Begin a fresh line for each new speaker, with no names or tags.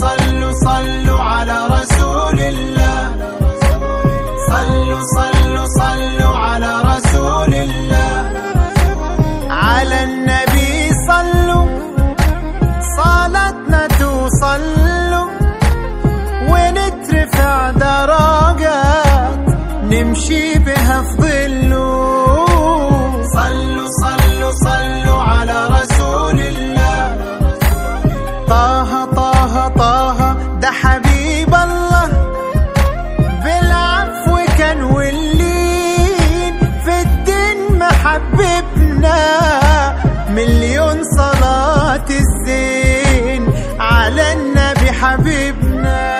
صلوا صلوا على رسول الله. صلوا صلوا صلوا على رسول الله. على النبي صلوا، صلاتنا توصلوا، ونترفع درجات نمشي بها في ظله. صلوا صلوا صلوا على رسول الله. طه طه طه ده حبيب الله، بالعفو كان واللين في الدين محببنا. مليون صلاة الزين على النبي حبيبنا.